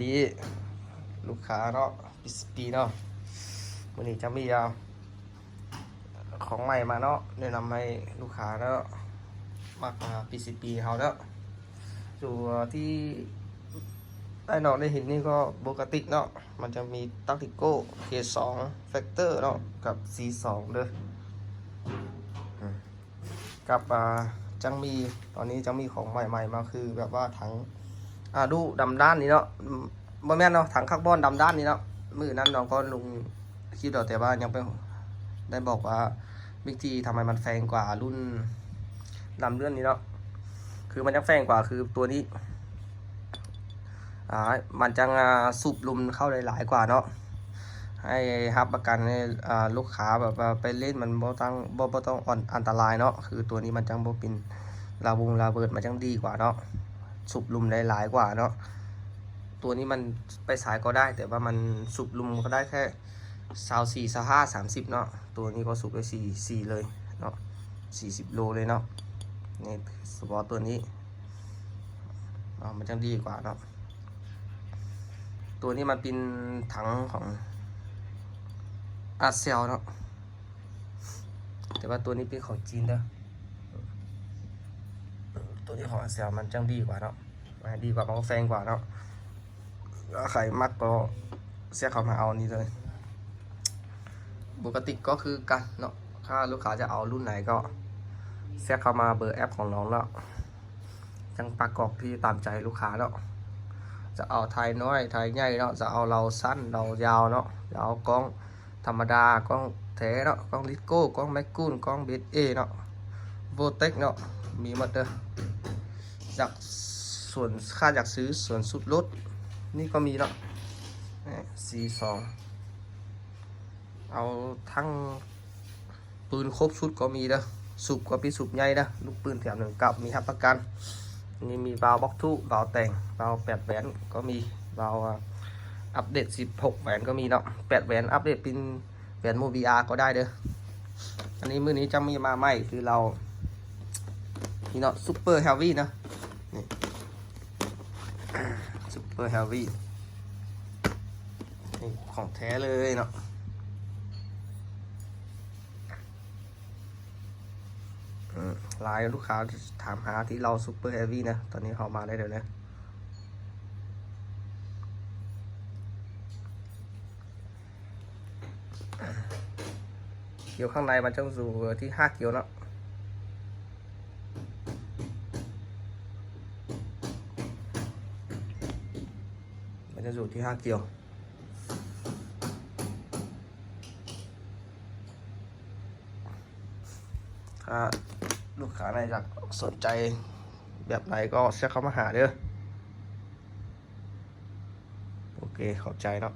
ດີລູກຄ້າເນາະ ພີຊີພີເນາະ ມື້ນີ້ຈະມີ ອ່າ ຂອງໃໝ່ມາເນາະ ແນະນຳໃຫ້ລູກຄ້າເນາະ ມັກ ອ່າ ພີຊີພີເຮົາເນາະ. ຕົວທີ່ໄດ້ເນາະ ໄດ້ເຫັນນີ້ກໍໂບກາຕິກເນາະ ມັນຈະມີຕັກຕິໂກ້ ເຄສອງ ແຟັກເຕີເນາະ ກັບຊີສອງເດີ ອືມ ກັບ ອ່າ ຈັ່ງມີ ຕອນນີ້ຈັ່ງມີຂອງໃໝ່ໆມາ ຄືແບບວ່າຖັງ ອ່າ ດູດຳດ້ານນີ້ເນາະ ອືມ ບໍ່ແມ່ນເນາະ ຖັງຄາບອນດຳດ້ານນີ້ເນາະ. ມື້ນັ້ນນ້ອງກໍລົງຄລິບແລ້ວ ແຕ່ວ່າຍັງໄປໄດ້ບອກວ່າວິທີທຳໃຫ້ມັນແພງກວ່າລຸ້ນດຳເລື່ອນນີ້ເນາະ ຄືມັນຍັງແພງກວ່າ ຄືຕົວນີ້ ອ່າ ມັນຈັ່ງ ອ່າ ສູບລົມເຂົ້າໄດ້ຫຼາຍກວ່າເນາະ ໃຫ້ຮັບປະກັນໃຫ້ ອ່າ ລູກຄ້າແບບວ່າໄປຫຼິ້ນມັນບໍ່ຕ້ອງ ບໍ່ ບໍ່ຕ້ອງອັນ ອັນຕະລາຍເນາະ ຄືຕົວນີ້ມັນຈັ່ງບໍ່ເປັນລະວົງລະເບີດ ມັນຈັ່ງດີກວ່າເນາະ ສູບລົມໄດ້ຫຼາຍກວ່າເນາະ. ຕົວນີ້ມັນໄປສາຍກໍໄດ້ ແຕ່ວ່າມັນສູບລົມກໍໄດ້ແຄ່ຊາວສີ່ ຊາວຫ້າ ສາມສິບເນາະ ຕົວນີ້ກໍສູບໄດ້ສີ່ ສີ່ເລີຍເນາະ ສີ່ສິບໂລເລີຍເນາະ ໃນສະເພາະຕົວນີ້ ເນາະ ມັນຈັ່ງດີກວ່າເນາະ. ຕົວນີ້ມັນເປັນຖັງຂອງອາເຊວເນາະ ແຕ່ວ່າຕົວນີ້ເປັນຂອງຈີນເດີ ຕົວນີ້ຂອງອາເຊວມັນຈັ່ງດີກວ່າເນາະ ດີກວ່າ ມັນກໍແພງກວ່າເນາະ. ຖ້າໃຜມັກກໍແຊັດເຂົ້າມາເອົານີ້ເລີຍ ໂບກາຕິກກໍຄືກັນເນາະ. ຖ້າລູກຄ້າຈະເອົາລຸ້ນໃດກໍແຊັດເຂົ້າມາເບີແອັບຂອງນ້ອງເນາະ ຈັ່ງປະກອບທີ່ຕາມໃຈລູກຄ້າເນາະ ຈະເອົາໄທນ້ອຍ ໄທໃຫຍ່ເນາະ ຈະເອົາເລົາສັ້ນ ເລົາຍາວເນາະ ຈະເອົາກ້ອງ ທຳມະດາ ກ້ອງແທ້ເນາະ ກ້ອງລິໂກ້ ກ້ອງແມັກກຸນ ກ້ອງເບສເອເນາະ ໂວເຕັກເນາະ ມີໝົດເດີ. ຢາກສວນ ຖ້າຢາກຊື້ສວນຊຸດລົດນີ້ກໍມີເນາະ ຊີສອງ ເອົາທັງປືນຄົບຊຸດກໍມີເດີ ສູບກໍເປັນສູບໃຫຍ່ເດີ ລູກປືນແຖມໜຶ່ງກັບ ມີຮັບປະກັນ. ນີ້ມີວາວບລັອກທູ ວາວແຕ່ງ ວາວແປດແຫວນກໍມີ ວາວ ອ່າ ອັບເດດສິບຫົກແຫວນກໍມີເນາະ ແປດແຫວນອັບເດດເປັນ ແຫວນໂມວີອາກໍໄດ້ເດີ. ອັນນີ້ມື້ນີ້ຈະມີມາໃໝ່ຄືເລົາ ນີ້ເນາະ ຊຸບເປີເຮຟວີເນາະ ນີ້ ຊຸບເປີເຮຟວີ ນີ້ຂອງແທ້ເລີຍເນາະ. ອືມ ຫຼາຍລູກຄ້າຖາມຫາທີ່ເລົາຊຸບເປີເຮຟວີເນາະ ຕອນນີ້ເຂົ້າມາໄດ້ເລີຍເນາະ. ກຽວຂ້າງໃນມັນຈະຢູ່ທີ່ຫ້າກຽວເນາະ ມັນຈະຢູ່ທີ່ຫ້າກຽວ. ຖ້າລູກຄ້າໃດຢາກສົນໃຈແບບໃດກໍແຊັດເຂົ້າມາຫາເດີ. ໂອເຄ ຂອບໃຈເນາະ.